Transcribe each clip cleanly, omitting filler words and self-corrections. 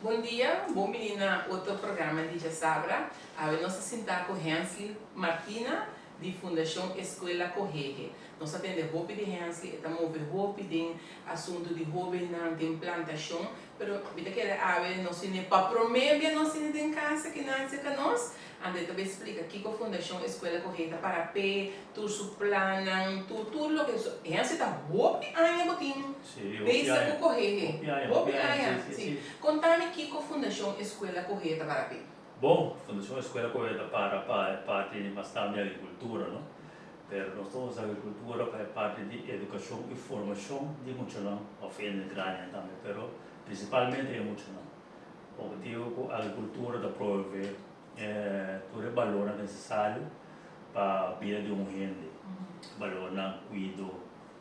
Bon dia, bon bini na otro programa di Djasabra. Awe nos ta sinta ku Hensley Martina di Fundashon Escuela Cohehe. Nos a tende hopi di Hensley, e ta move hopi den asuntu di hobennan, den plantashon, pero mi ta kere awe nos tene pa prome bia nos tene den kas aki nan serka nos, anto e ta bay splika kiko Fundashon Escuela Cohehe ta para p'e, tur su plannan, tur tur loke Hensley ta hopi aña bo tin bezig ku Cohehe, hopi aña, si. Kontami kiko Fundashon Escuela Cohehe ta para p'e. Bon, Fundashon Escuela Cohehe ta para pa e parti mas tambe di agrikultura, no? Pero nos ta usa agrikultura pa e parti di edukashon i formashon di muchanan, òf hende grandinan tambe, pero prinsipalmente e muchanan. Objetivo ku agrikultura ta provee tur e balornan nesesario pa bida di un hende, balornan kuido,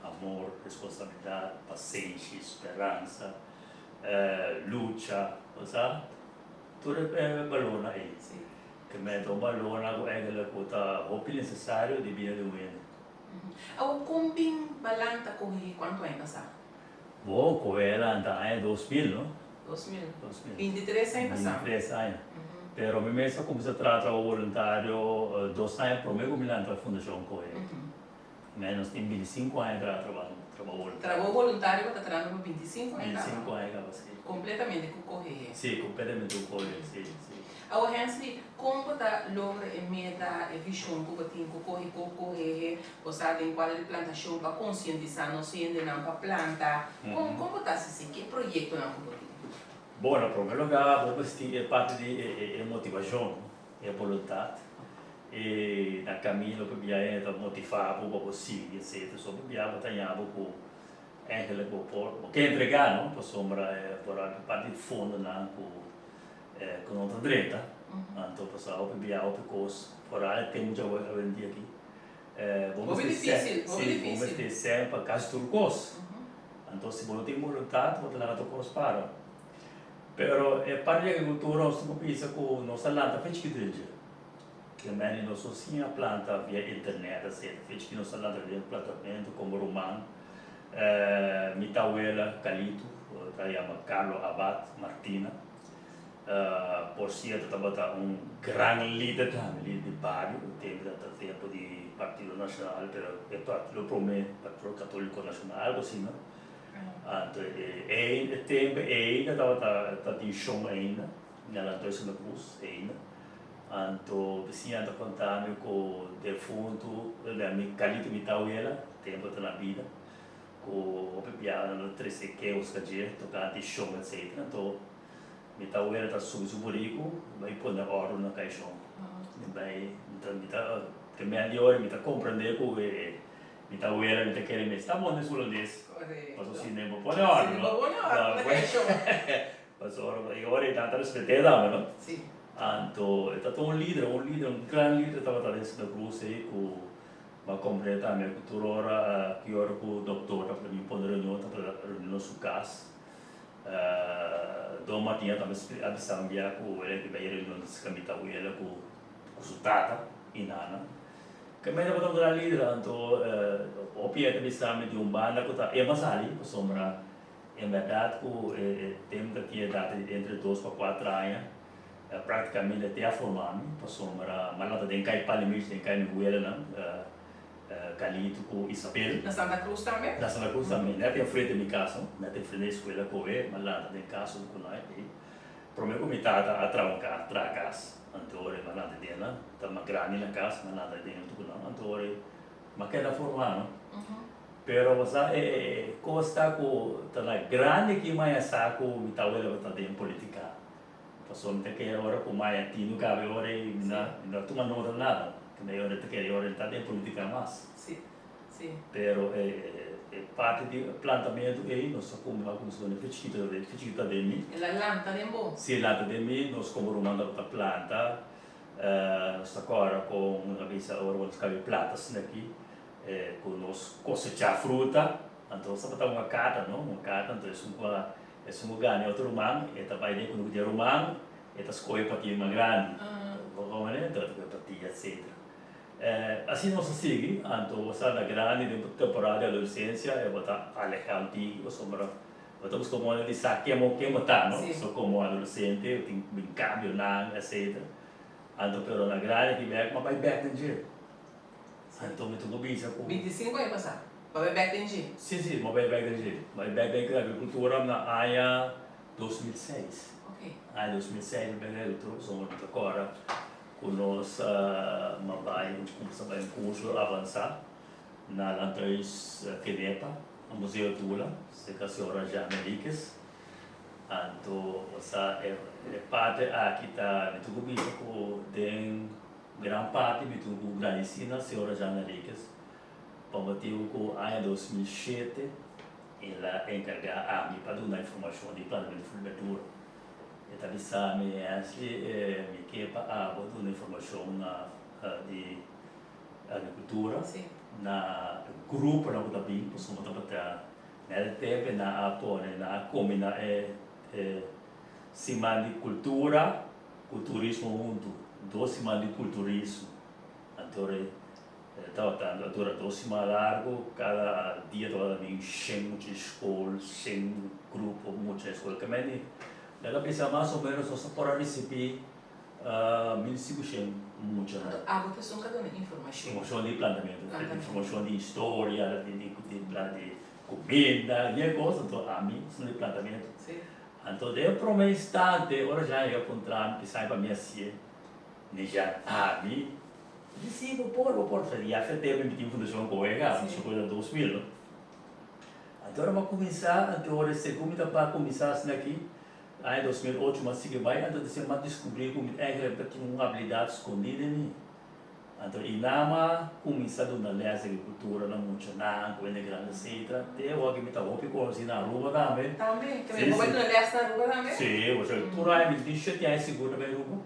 amor, responsabilidat, pasenshi, speransa, lucha, osea tur e balornan ei. Ke meta un balornan ku eigenlijk ku ta hopi nesesario di bida di un hende. Awor kon bin Balan ta kohe kuantu aña pasá? Bo kohe a lanta aña 2000 no? 2000. 2000. 23 aña pasá. 23 aña. Pero mi mes a kuminsá traha trabou boluntario 2 aña promé ku mi lanta Fundashon Kohe. Menos tin 25 aña traha trabou boluntario. Trabou boluntario bo ta trahando pa 25 aña kaba? 25 aña kaba, si. Kompletamente ku Kohe? Si, kompletamente ku Kohe, si, si. Awor Hensley, kon bo ta logra e meta, e vishon ku bo tin ku Kohe ku Kohehe, bo sa den kuadro di plantashon pa konsientisá nos hendenan pa planta, kon kon bo ta hasi esei? Ke proyektonan ku bo tin? Bon, na promé lugá bo mester tin e parti di e motivashon, e boluntat. E na camino pa bia e ta motiva bo pa bo sigui etcetera so pa bia bo ta haña bo cu eigenlijk bo por bo ke entrega no pasobra e por a parti di fondonan cu cu no ta drenta anto pasobra hopi bia hopi cos foral e tempo djawe awendia aki bo mester si bo mester sèn pa casi tur cos anto si bo no tin boluntad bo ta laga tur cos para. Pero e parti di agricultura nos tin cu bisa cu nos a lanta fe chikito dje. Ke meni nos no siña planta via internet asina. Fe chikito nos a lanta den plantamento como ruman. Mi tawela Calito ta yama Carlo Abad Martina. Por cierto tabata un gran lider tambe, lider di bario. E tempo ta tempo di Partido Nacional pero e partido prome, Partido Catolico Nacional algo asina. Anto e e tempo ainda tabata tatin shon ainda, mi a lanta hoy Santa Cruz ainda. Anto bisiña ta konta mi ku defuntu, mi Carlito mi tawela, tempo ta na bida, ku hopi biaha nan ta trese keos ka dje tokante shon etcetera. Anto mi tawela ta subi su buriku bai pone òrdu na kai shon. Mi bai mi ta te media ora mi ta komprende ku e Mi ta wera, mi ta kere mes ta bon den hulandes. Paso si nen bo pone orde, no? Si bo pone orde, na kashon. Paso ora e ora e tata respet'é tambe, no? Si. Anto e tata un lider, un lider, un gran lider tabata den Santa Cruz ei ku bo a komprendé tambe ku tur ora ki ora ku doktor tabata bin pone reunion tabata reuni na su kas. Don Martin a tambe a bisa un bia ku el a bai reunion di mi ta wela ku su tata i nana. Kemey tabata un gran lider, anto hopi e ta bisa mi di un banda ku ta e mas ali, pasobra en bèrdat ku e tempu ta tin edat di entre 2 pa 4 aña, praktikamente te a forma mi, pasobra mi a lanta den kai Palimish, den kai mi welanan, Calito ku Isabel. Na Santa Cruz tambe? Na Santa Cruz tambe, nèt enfrente mi kas, nèt enfrente e eskuela koe, mi a lanta den kas huntu ku nan ei. Prome ku mi tata a traha un kas, traha kas, anto ora mi a lanta den nan, ta mas grandi na kas, mi a lanta den huntu ku nan, anto ora mi a keda forma no. Pero bo sa e kos ta ku ta na grandi ki mi a sa ku mi tawela tabata den politika. Pasobra mi ta kere ora ku mi a tinu kabe ora ei mi no a tuma nota nada, mi ora ta kere ora ta den politika mas. Pero e parti di plantamentu ei nos a cuminsa cuminsa pone fe chikito ta den, fe chikito ta den mi. El a lanta den bo? Si, el lanta den mi. Nos como ruman tabata planta. Nos ta cora con nos a bisa ora nos cabe planta asina aki cu nos cosecha fruta. Anto nos tabata un acata no, un acata. Anto esun cu a esun cu gana e otro ruman e ta bay den cunucu di e ruman e ta scoge patia mas grandi. Bo comprende? Anto e ta coge patia etcetera. Asina nos a sigui, anto bo sa na grandi den temporada di adolescencia e bo ta aleha un tiki pasobra. Bo ta buska un moda di sa ken bo ken bo ta, no? So komo adolesente bo tin bin kambionan etcetera. Anto pero na grandi aki bek m'a bai bek den dje. Anto mi tin ku bisa ku. 25 aña pasá bo a bai bek den dje? Si si, m'a bai bek den dje. M'a bai bek den agrikultura na aña 2006. Aña 2006 mi bai den agrikultura pasobra mi ta kòrda ku nos m'a bai kumsa bai un kurso avansá na Landhuis Kenepa. Na Museo Tula, serka señora Jeanne Henriquez. Anto, osea, e parti aki ta, mi tin ku bisa ku den gran parti mi tin ku gradisí na señora Jeanne Henriquez pa motibu ku aña 2007 el a enkargá ami pa duna informashon di plantamentu di fruta i berdura. E ta bisa mi, Hensley, mi ke pa abo duna informashon na di agrikultura na gruponan ku ta bin pasobra tabata nèt e tempu nan a pone nan a kombiná e siman di kultura ku turismo huntu, dos siman di kulturismo anto e tabata a dura dos siman largu kada dia tabata bin shen mucha di skol shen grupo mucha di skol kementi nan a bisa mas o menos nos a por a risibí 1500 mucha nan. Anto abo ta esun ka duna informashon. Informashon di plantamentu, informashon di historia, di di di kuminda, di e kos, anto ami esun di plantamentu. Anto den e prome instante ora Jean yega puntra mi kisai pa mi hasié, mi Jean, ami? Mi di si, bo por, bo por. Ya fe tempu mi tin fundashon Coega, mi supo na 2000 no. Anto ora mi a kuminsá, anto ora segun mi ta kuminsá asina aki, Aña 2008 mi a sigui bai, anto disi mi a descubri cu mi eigenlijk ta tin un habilidad scondi den mi. Anto y nan a cuminsa duna les di agricultura na muchanan cu hende grandi etcetera. Te awor aki mi ta hopi conoci na Aruba tambe. Tambe? Te mi bo bai duna les na Aruba tambe? Si, bo sa tur aña mi tin shete aña sigur ta bai Aruba.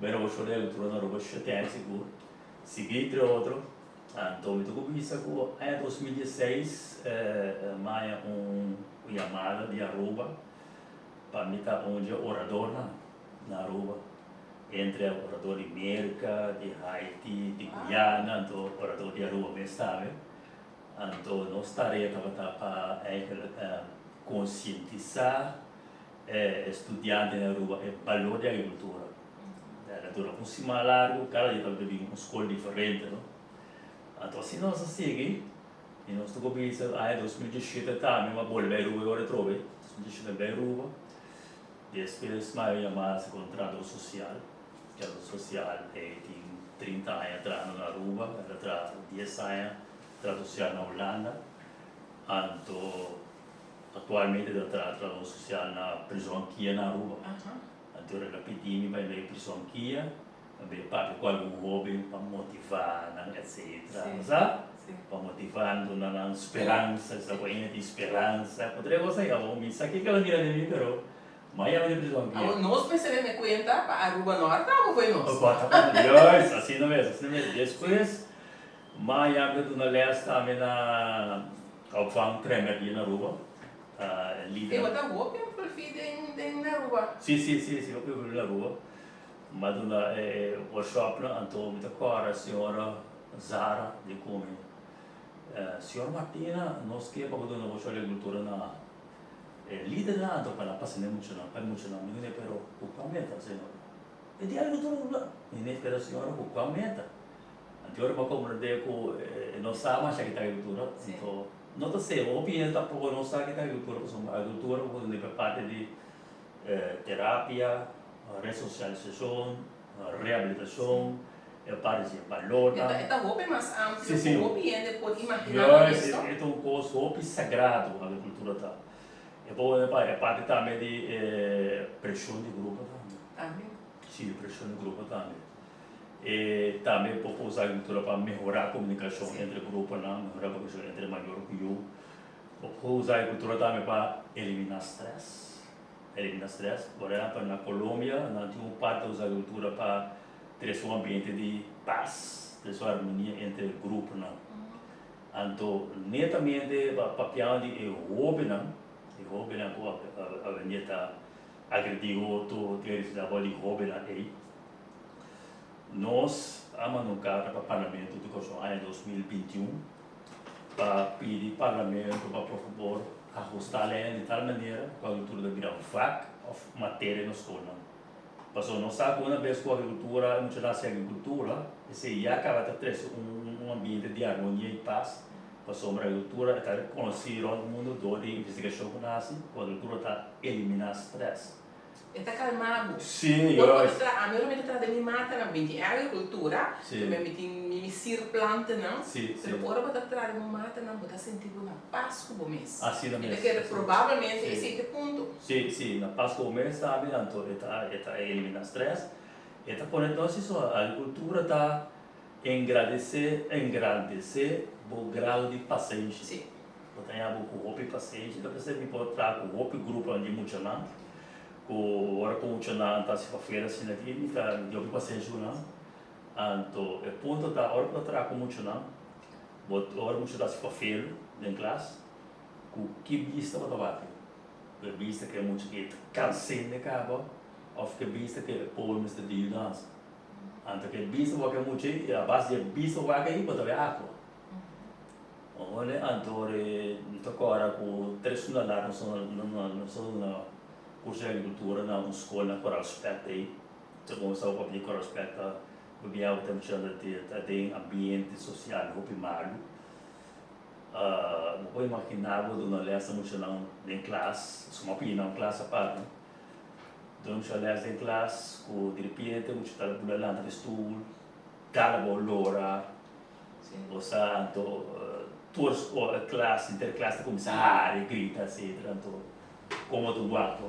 Bai na workshop di agricultura na Aruba shete aña sigur. Sigui entre otro. Anto mi ta cuminsa cu aña 2016 mi a haña un yamada di Aruba. Pa mi ta un dje oradornan na Aruba, entre orador di Merca, di Haiti, di Guyana, anto orador di Aruba mes tambe. Anto nos tarea tabata pa eigenlijk konsientisá e studiantenan di Aruba e balor di agrikultura. El a dura un siman largu, kada dia tabata bin un skol diferente, no. Anto asina nos a sigui. I nos ta kuminsa aña 2017 tambe mi a bolbe Aruba e ora atrobe, 2017 mi bai Aruba, despues mi a yama si kontrador sosial, kontrador sosial e tin 30 aña trahando na Aruba, el a traha dies aña trahador sosial na Hulanda, anto aktualmente el ta traha trahador sosial na prizon Kia na Aruba, anto el a pidi mi pa mi bai prizon Kia. Tambe papia ku algun hoben pa motivá nan etcetera. Bo sa? Pa motivá nan, duna nan speransa, sa ku ainda tin speransa. Ku tur e kos ei, awor mi sa kiko el a mira den mi, pero mi a yama di prizòn kia. Awor nos mester tene kuenta pa Aruba no a taba fo'i nos. Juist, asina mes, asina mes. Despues mi a yama di duna lès tambe na opvang Tremerdie na Aruba. E bo ta hopi envolví den Aruba. Si, si, si, si, hopi envolví den Aruba. Mi a duna e workshopnan anto mi ta kòrda señora Zara di ku mi, Señor Martina nos ke pa bo duna workshop di agrikultura na e lidernan anto pa nan pasa na e muchanan pa e muchanan. Mi di pero ku kua meta señora? E di agrikultura mi di pero señora ku kua meta? Anto ora mi a komprende ku e no sa masha ki ta agrikultura anto no ta sey hopi hende tampoco no sa ki ta agrikultura pasobra agrikultura bo por duna e parti di terapia, resosialisashon, rehabilitashon, e parti di balornan. E ta hopi mas amplio ku hopi hende por imaginá nan mes, no? E ta un kos hopi sagrado agrikultura ta. E por e parti tambe di preshon di grupo tambe. Tambe? Si, preshon di grupo tambe. E tambe por usa agrikultura pa mehorá komunikashon entre gruponan, mehorá komunikashon entre mayor ku yu. Bo por usa agrikultura tambe pa eliminá strès. Eliminá strès. Por ehèmpel, na Colombia nan tin un parti ta usa agrikultura pa trese un ambiente di pas, trese un armonia entre gruponan. Anto netamente pa papiando di e hóbennan, e hóbennan ku awendia ta agredí otro, tin agresividat bou di hóbennan ei, nos a manda un karta pa Parlamento di Kòrsou aña 2021 pa pidi Parlamento pa por fabor. Ahustá lei di tal manera ku agrikultura ta bira vak òf materia na skolnan. Pasobra nos sa ku una bes ku agrikultura, e mucha ta hasi agrikultura, esei ya kaba ta trese un ambiente di armonia i pas, pasobra agrikultura ta rekonosí rònt mundu dor di investigashon ku nan hasi ku agrikultura ta eliminá strès. E ta calma bo. Sí, Ora bo juist. ta traha, ami ora mi ta traha den mi matanan, mi tin agricultura, Sí. tambe mi tin mi sierplantanan, Sí, sí. pero ora bo ta traha den bo matanan bo ta sinti bo na pas cu bo mes. Asina Mi ta mes, kere asina. probablemente Sí. esey ta e punto. Sí, sí, na pas cu bo mes tambe, anto e ta e ta elimina stress, e ta pone entonces so agricultura ta engradece engrandece bo grado di pasenshi. Sí. Bo ta haña bo ku hopi pasenshi, ta p'esei mi por traha ku hopi gruponan di muchanan, ku ora ku muchanan ta hasi papel asina aki, mi ta di hopi pasenshi ku nan. Anto e punto ta ora ku bo ta traha ku muchanan, bo ora mucha ta hasi papel den klas, ku ki bista bo ta wak? Ku e bista ku e mucha ke ta kansende kaba òf ku e bista ku e pober mester di yudansa? Anto ku e bista bo wak e mucha ei, a base di e bista bo wak ei bo ta bai aktua. Ora anto mi ta kòrda ku tres luna lat nos a duna kurso di agrikultura na un skol na Coral Spect ei. Ta komo sa papia di Coral Spect ta pabia ku ta ta den ambiente sosial hopi malu. Bo por imaginá bo duna lès na muchanan den klas, pasobra mi a pidi nan un klas apart no. Duna muchanan lès den klas ku diripiente mucha ta bula lanta di stul, dal abou lora. Osa anto tur klas, inter klas ta kuminsá hari, grita etcetera anto komo ta guapo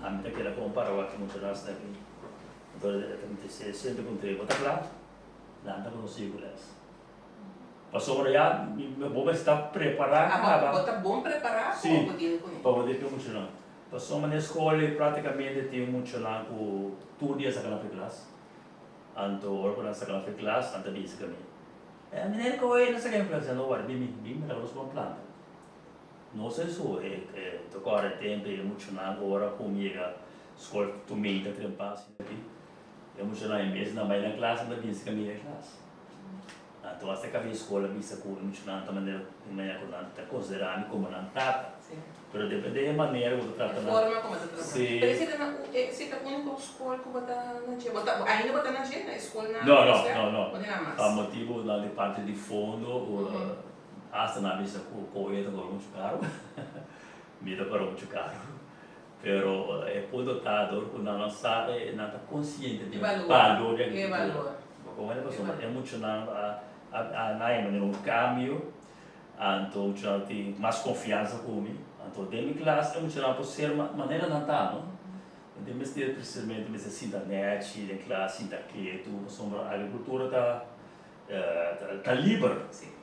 ami ta keda kon para wak mucha nas aki anto mi ta siempre puntra bo ta kla? Nan ta ku nos sigui ku les pasobra ya bo mester ta prepará kaba Bo ta bon prepará pa bo deal kuné? Pa bo deal ku e muchanan pasobra na e skol praktikamente tin muchanan ku tur dia saka nan for klas. Anto ora ku nan saka nan for klas, nan ta bisa ku mi, E meneer Cohen a saka mi klas. No wòrdu, bin bin mira nos bon planta. Nos a su e ta kòrda e tempu e muchanan ora ku mi yega skol tumei ta trempa asina aki. E muchanan en bes di nan bai nan klas nan ta bin saka mi den klas. Anto hasta kabia skol a bisa ku e muchanan ta manera di manera ku nan ta konsiderá mi komo nan tata. Pero depende e manera ku bo ta trata E nan. forma ku bo ta trata nan. Sí. Pero esei ta na esei ta úniko skol ku bo ta na dje? Bo ta ainda bo ta na dje na e skol na No, no, Roswell? no, no. Bo ta na mas? Pa motibu nan di parti di fondo hasta nan a bisa ku koe ta kobra muchu karu. Mi ta kobra muchu karu. Pero e punto ta dor ku nan no sa nan ta konsiente di E balor. balor di E agrikultura. balor. Bo komprende? Pasobra e muchanan a a na e manera un kambio. Anto muchanan tin mas konfiansa ku mi. Anto den mi klas e muchanan por ser manera nan ta no. No tin mester precisamente mester sinta nèchi den klas, sinta ketu, pasobra agrikultura ta ta liber,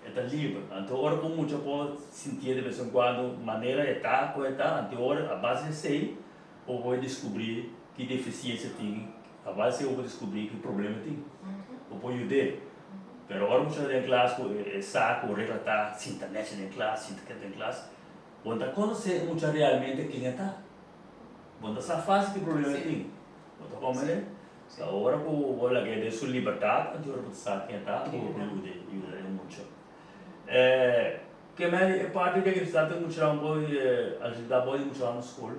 e ta liber. Anto ora ku un mucha por sintié de bes en kuando manera e ta ku e ta, anto ora a base di esei bo por diskubrí ki defisiensia tin, a base di esei bo por diskubrí ki problema tin, bo por yud'é. Pero ora mucha ta den klas ku e sa ku regla ta sinta nechi den klas, sinta ketu den klas, bo no ta konosé e mucha realmente ken e ta. Bo no ta sa fásil ki problema e tin. Bo ta komprende? Ta ora ku bo lag'é den su libertat, anto ora bo ta sa ken e ta, bo por yuda yuda e mucha. Ke mei e parti di agrikultura ta muchanan bo agrikultura bo di muchanan na skol,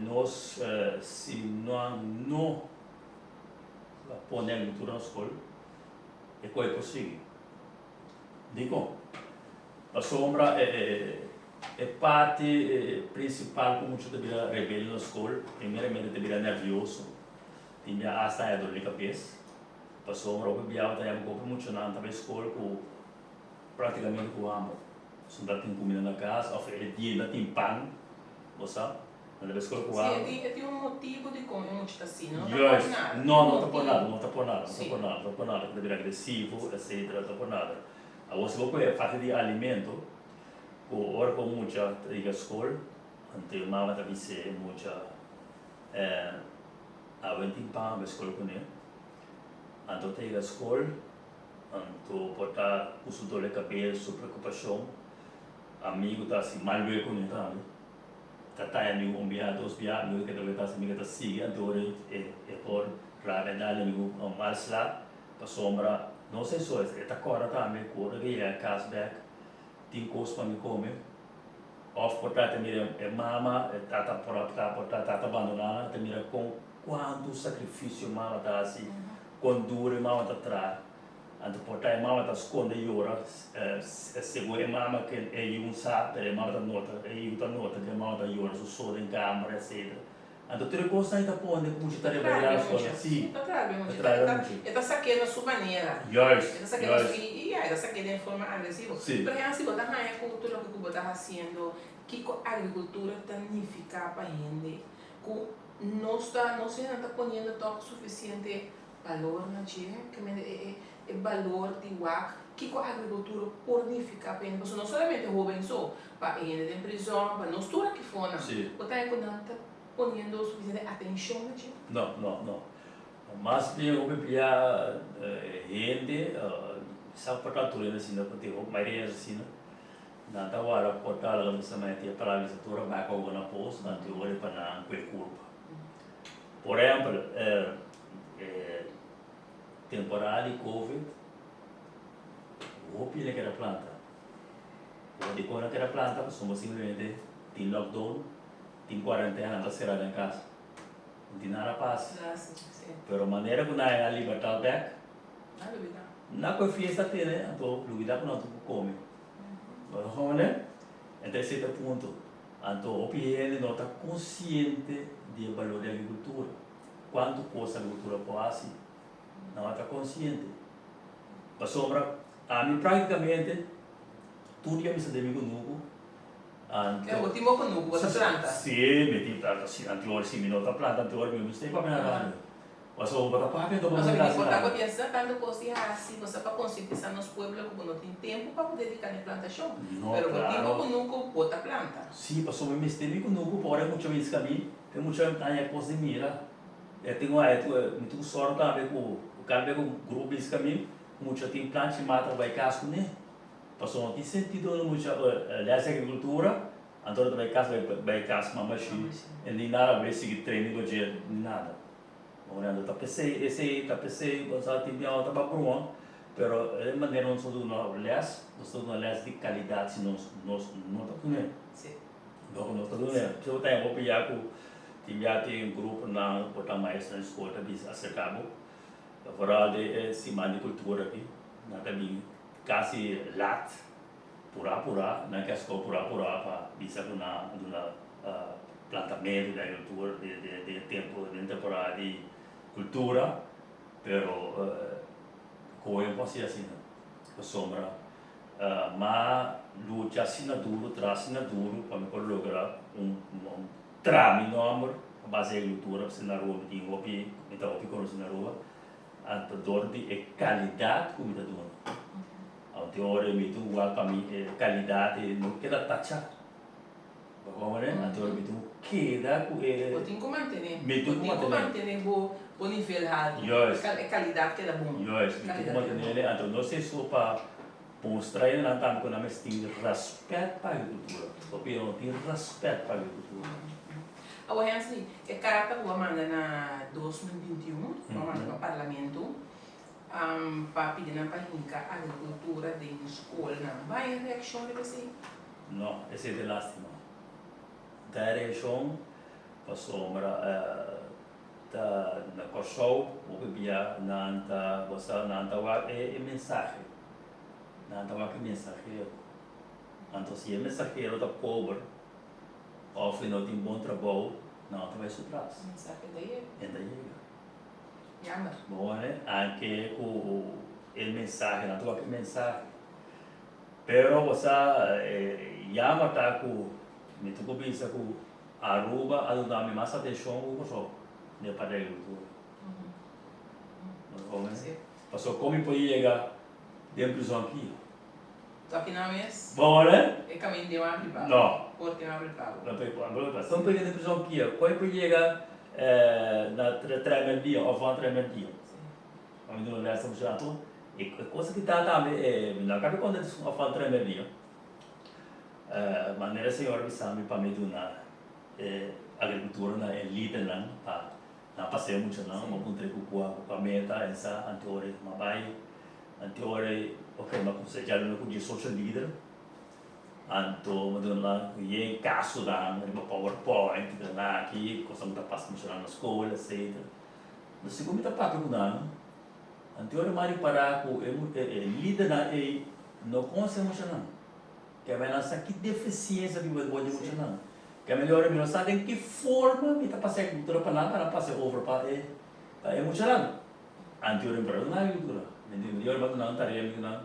nos si nan no Ta pone agrikultura na skol e koe por sigui. Dikon? Pasobra e parti prinsipal ku mucha ta bira rebelde na skol, primeramente ta bira nèrvioso, tin bia asta haña dor di kabes, pasobra hopi bia bo ta haña ku hopi muchanan ta bai skol ku praktikamente ku hamber. Su no ta tin kumida na kas òf e dia no ta tin pan, bo sa. Nan ta bai skol ku Sí, hamber. e tin un motibu dikon e mucha ta asina, no ta por Juist, nada. no, no ta por nada, no ta por nada, no ta Sí. por nada, no ta por nada, ku ta bira agresivo, etcetera, no ta por nada. Awor si bo kohe e parti di alimento, ku ora ku un mucha ta yega skol, anto e mama ta bis'é e mucha, awe no tin pan bai skol kuné, anto ta yega skol, anto por ta ku su dor di kabes, su preokupashon, amigu ta hasi mal wei kuné tambe. Ta taya mi un bia, dos bia, mi ke ta weta si mi ke ta sigui anto ora e por rabia dal mi un mal sla pasobra no se so e ta kòrda tambe ku ora ke yega kas bèk tin kos pa mi kome Òf por ta ta mira e mama, e tata por ta por ta tata bandoná nan, ta mira kon kuantu sakrifisio mama ta hasi, kon duru e mama ta traha. Anto por ta e mama ta skonde yora segun e mama ke e yu sa, pero e mama ta nota, e yu ta nota ku e mama ta yora su so den kamber etcetera. Anto tur e kosnan ei ta pone ku mucha ta rebeliá na skola. Si, ta traha bien mucha. E ta sak'é na su manera. Juist, E ta sak'é na su, i ya, e ta sak'é den forma agresivo. Por ehempel, si bo ta haña ku tur loke ku bo ta hasiendo, kiko agrikultura ta nifiká pa hende? Ku nos ta, nos hendenan ta poniendo tòg sufisiente balor na dje? Ke mende e e balor di wak kiko agrikultura por nifiká pa hende? Pasobra no solamente hóben so, Pa e hende den prizòn, pa nos tur aki fonan. Bo ta haña ku nan ta poniendo sufisiente atenshon na dje? No, no, no. Mas bien hopi bia hende sa por ta tur hende asina, ku tin hopi mayoria hende asina, nan ta wara por ta laga bisa mei tin e palabra bisa tur a bai ku awa na pos, nan tin ora pa nan kue kurpa. Por ehèmpel, e temporada di covid, hopi hende keda planta. Bo di kon a keda planta pasobra simplemente tin lockdown, tin cuarentena, nan ta sera den cas. No tin nada pasa. Pero manera cu nan a haya libertad bek, nan cu e fiesta tene, anto lubida cu nan tur por come. Bo ta hoor? Enta esey ta e punto. Anto hopi hende no ta consciente di e balor di agricultura, cuanto cos agricultura por haci. Nan no ta consciente. Pasobra ami práktikamente tur dia mi sa den mi kunuku. Anto. Bo tin bo kunuku, bo ta planta? Sí, mi tin planta. Sí, anteor si mi no ta planta anteor mi no mester papia na radio. Pasobra bo ta papia anto bo no mester hasi nada. Pasobra bo tin tantu kos di hasi, bo sa pa konsientisá nos pueblo ku bo no tin tempu pa bo dediká na e plantashon. No, Pero bo tin bo klaro. kunuku, bo ta planta. Sí, pasobra mi mester mi kunuku pa ora e mucha bini ska mi, e mucha haña kos di mira. E tin un mi tin un sòru tambe ku kada bes ku grupo bini ska mi, mucha tin planchi mata pa bai kas kuné. Pasobra no tin sentido unda mucha lès di agrikultura, anto ora ta bai kas bai kas mama shi e ni nada bai sigui training pa dje ni nada. Anto ta p'esei esei ta p'esei bo sa tin biaha ta broma pero e manera nos ta duna lès nos ta duna lès di kalidat si nos nos no ta kuné. Loke nos ta duna si bo ta hopi ya ku tin bia tin gruponan por ta maestronan di skol ta bisa aserka bo vooral den e siman di kultura aki nan ta bin kasi lat pura pura nan ke skol pura pura pa bisa ku nan a duna plantamentu di agrikultura den e tempu den temporada di kultura pero koe no por hasi asina pasobra Ma lucha asina duru, traha asina duru pa mi por logra un traha mi nomber a base di agricultura pasobra na Aruba mi tin hopi, mi ta hopi conoci na Aruba, anto dor di e calidad cu mi ta duna. Aunke ora mi ta wak pa mi e calidad e no keda tacha. Bo comprende? Anto ora mi tin cu keda cu e. Bo tin cu mantene. Mi tin cu mantene. Bo tin cu mantene bo bo nivel haltu. Juist. E calidad keda bon. Juist, mi tin cu mantene. Anto no esei so pa mustra hendenan tambe cu nan mester tin respet pa agricultura. Pasobra no tin respet pa agricultura. Awor Hensley, e carta cu bo a manda na 2021, bo a manda pa Parlamento, pa pidi nan pa hinca agricultura den scolnan. Bo a haya reaccion riba esei? No, esei ta e lastima. Ta e reakshon pasobra ta na Kòrsou hopi bia nan ta gosa nan ta wak e mensahe, nan ta wak e mensahero. Anto si e mensahero ta pober òf e no tin bon trabou nan no ta bai su tras. Mensahe ta yega. E ta yega. Jammer. Bo wak anke ku e mensahe nan ta wak e mensahe. Pero bo sa jammer ta ku mi tin ku bisa ku Aruba a duna mi mas atenshon ku Kòrsou den parti di agrikultura. Bo ta komprende? Pasobra kon mi por yega den prizòn aki? Toki nan mes? Bo wak? E kaminda den wak abri pa bo? No. Por tin abri pa bo? No por. Kon mi por yega den prizòn aki? Kon mi por yega na Trèmerdia òf Van Trèmerdia? Mi duna lès ta mustra anto e cosa ki ta tambe mi no a kabe konta di afan tremerdia manera e señor a bisa mi pa mi duna e agrikultura na e lidernan pa nan pasea muchanan mi a puntra ku kua ku kua meta en sa anto ora mi a bai anto ora ok mi a kumsa djaluna ku diesocho lider. Anto mi duna nan yen kasonan riba powerpoint i nan aki kosnan ku ta pasa muchanan na skol etcetera. No segun mi ta papia ku nan, anto ora mi a ripará ku e e lidernan ei no konosé muchanan. Keme nan sa ki defisiensia di bo di muchanan. Keme di ora mi no sa den ki forma mi ta pasa e kultura pa nan pa nan pasa over pa e pa e muchanan. Anto ora mi por a duna agrikultura. Mi di ora mi a duna nan tarea mi di nan.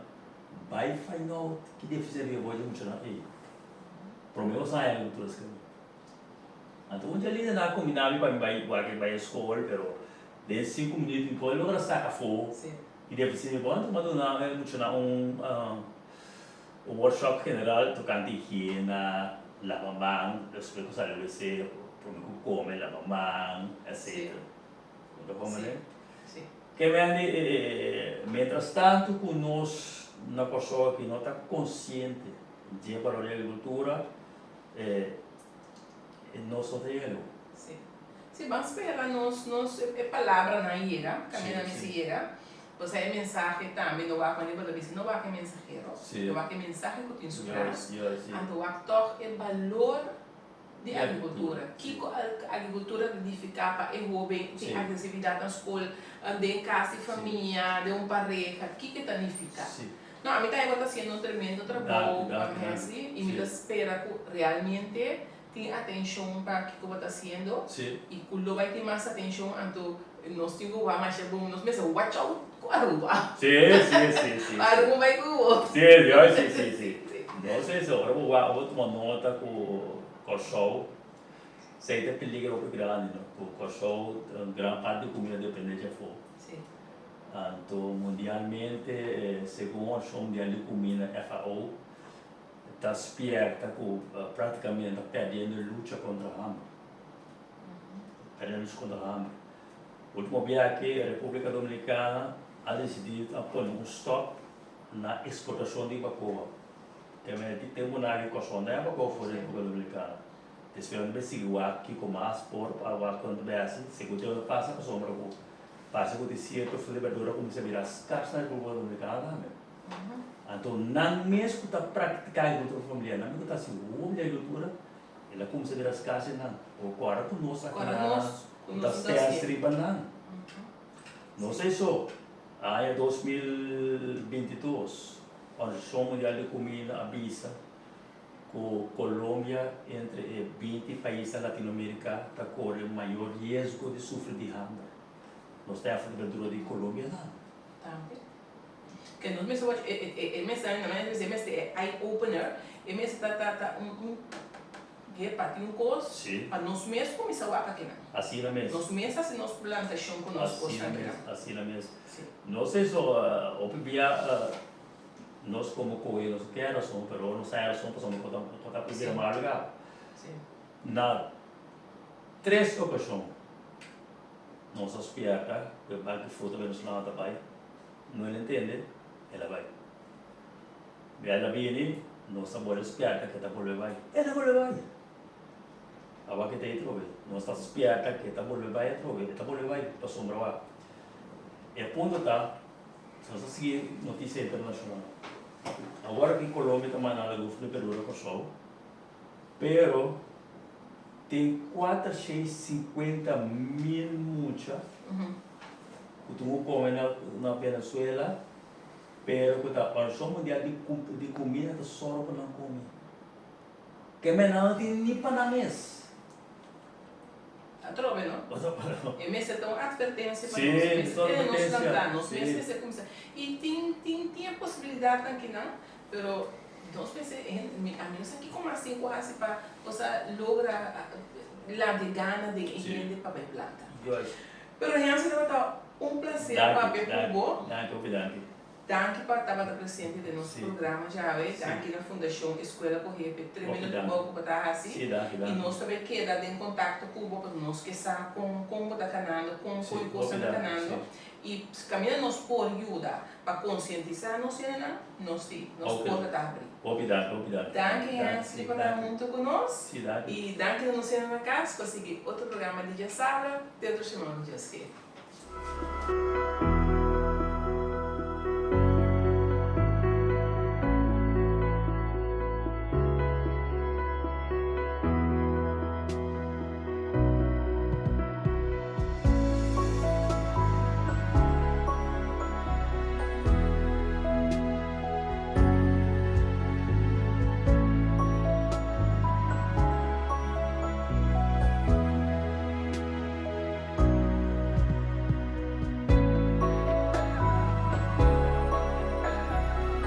Bai find out ki defisiensia di bo di muchanan ei. Prome bo sa haña agrikultura skirbi. Anto un dia linda nan a kombina mi pa mi bai wak bai e skol pero den sinku minuut mi por logra saka afó ki defisiensia di bo. Anto mi a duna e muchanan un un workshop general tokante higiena, laba man despues ku sali wc, prome ku kome laba man etcetera. Bo ta komprende? Ke men di mientras tanto ku nos na Kòrsou aki no ta konsiente di e balor di agrikultura nos no ta yega leu. Sí. Sí, ban spera nos nos e palabranan yega, kaminda mester yega. Pasobra e mensahe tambe no wak manera bo ta bisa, no wak e mensahero, no wak e mensahe ku tin su tras, anto wak tòg e balor di agrikultura. Kiko agrikultura ta nifiká pa e hóben ku tin agresividat na skol, den kas di famia, den un pareha? Kiko e ta nifiká? No, ami ta tabata hasiendo un tremendo trabou, Hensley, i mi ta spera ku realmente tin atenshon pa kiko bo ta hasiendo i ku lo bai tin mas atenshon, anto nos tin ku wak masha bon, nos mester watch out ku Aruba. Pa Aruba bai ku bo. No sé si ora bo wak bo tuma nota ku Kòrsou esei ta peligro hopi grandi no ku Kòrsou gran parti di kumida depende dje afó. Anto mundialmente segun Orshon Mundial di Kumida, FAO, ta spierta ku praktikamente ta perdiendo e lucha kontra hamber. Perdiendo lucha kontra hamber. Ultimo biaha Repúblika Dominikana a disidí a pone un stòp na eksportashon di bakoa. Te manera di tempu nan aki Kòrsou no ta bakoa for di Repúblika Dominikana. Ta esperando pa e sigui wak kiko mas por pa wak kon ta bai hasi. Segun tempu ta pasa pasobra ku parse ku tin sierto fruta i berdura kuminsá bira skars na Repúblika Dominikana tambe. Anto nan mes ku ta praktiká agrikultura familiar, nan mes ku ta hasi hopi di agrikultura, el a kuminsá bira skars ei nan. Por kòrda ku nos aki nan ku ta stèns riba nan. No esei so, aña 2022 Organisashon Mundial di Kuminda a bisa ku Colombia entre e 20 paisnan Latinoamerika ta kore mayor riesgo di sufri di hamber. Nos ta afri berdura di Colombia nan. Tambe. Ke nos mester wach e mester na manera di bisa e mester e eye opener, e mester ta ta un un Ke pa tin un kos pa nos mes kuminsá wak akinan. Asina mes. Nos mes hasi nos plantashon ku nos kosnan akinan. Asina mes, asina mes. No sé so hopi bia nos komo kohe nos ke rason pero nos haña rason pasobra nos por ta bira malu ya. Na tres okashon nos a spierta ku e banki fruta venezolano ta bai, no el entende, el a bai. Bel a bini, nos a bolbe spierta ke ta bolbe bai. El a bolbe bai! Awa ke ta ei atrobe. Nos ta spierta ke ta bolbe bai atrobe. E ta bolbe bai pasobra wak. E punto ta, si nos ta sigui notisia internashonal, awor aki Colombia ta manda algun for di Peru na Kòrsou, pero tin 450.000 mucha ku tin ku kome na Venezuela. Pero ku ta Organisashon Mundial di di Kumida ta sòru pa nan kome. Ke men nan no tin ni pa nan mes. Atrobe no. E mester ta un atvertensia pa nos. E mester tene nos lantá. Nos mes mester kuminsá. I tin tin tin e posibilidatnan kinan, pero nos mester ami no sa kiko mas tin ku hasi pa cosa logra lanta e gana den e hende pa bai planta. Pero Hensley tabata un placer papia cu bo. Danki hopi danki. Danki pa tabata presente den nos programa djawe. Danki na Fundacion Escuela Coge p'e tremendo trabou cu bo ta haci. Y nos ta bay keda den contacto cu bo pasobra nos ke sa con con bo ta canando, con con e cosnan ta canando. Y caminda nos por yuda pa concientisa nos hendenan, nos tin, nos porta ta habri. Hopi danki, hopi danki. Danki Hensley pa ta hunto cu nos. Y danki na nos hendenan na cas pa sigui otro programa di Djasabra te otro siman cu Dios ke.